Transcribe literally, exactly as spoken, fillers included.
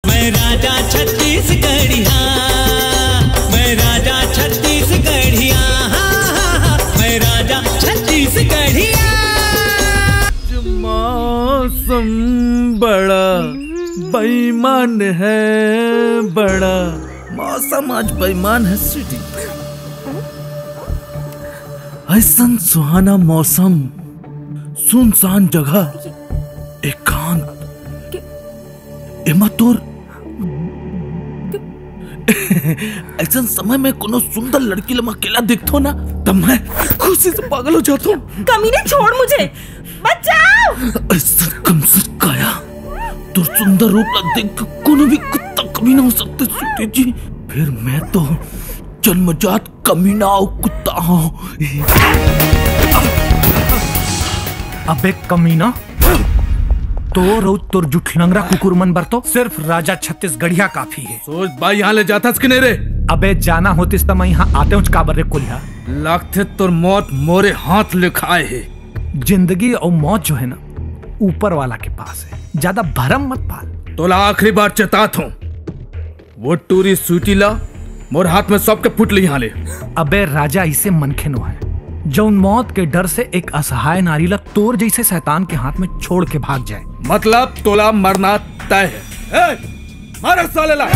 मैं राजा छत्तीसगढ़िया, मैं राजा छत्तीसगढ़िया, हाँ, हाँ, हाँ, हाँ, मैं राजा छत्तीसगढ़िया। मौसम बड़ा बेईमान है, बड़ा। मौसम आज बेईमान है, स्वीटी। ऐसन सुहाना मौसम, सुनसान जगह, एकांत। एमा तोर ऐसन समय में कोनो सुंदर लड़की ला मैं अकेला देखथो ना, तब मैं खुशी से पागल हो जाथो। कमीने, छोड़ मुझे, बचाओ। ऐसा कमजोर काया, तोर सुंदर रूप ला देख के कोनो भी कुत्ता कमीना हो सकता है, स्वीटी जी। फिर मैं तो जन्मजात कमीना अउ कुत्ता हूँ। अबे कमीना, तोर अउ तोर जुठलंगरा कुकुर मन बर तो सिर्फ राजा छत्तीसगढ़िया काफी है। सोच बा, यहाँ ले जाथस कि नहीं रे? अबे जाना होतिस त मैं यहाँ आते हूँ काबर रे कोलिहा? लगथे तोर मौत मोरे हाथ लिखाए है। जिंदगी अउ मौत जो है ना, ऊपर वाला के पास है, ज्यादा भरम मत पाल। तोला आखिरी बार चेतात हूँ, वो टूरी स्वीटी ला मोर हाथ में सबके फुट ले यहाँ ले। अबे राजा इसे मनखे नो है, जौन मौत के डर से एक असहाय नारी ला तोर जैसे शैतान के हाथ में छोड़ के भाग जाए। मतलब तोला मरना तय है। ए, मारे साले ला।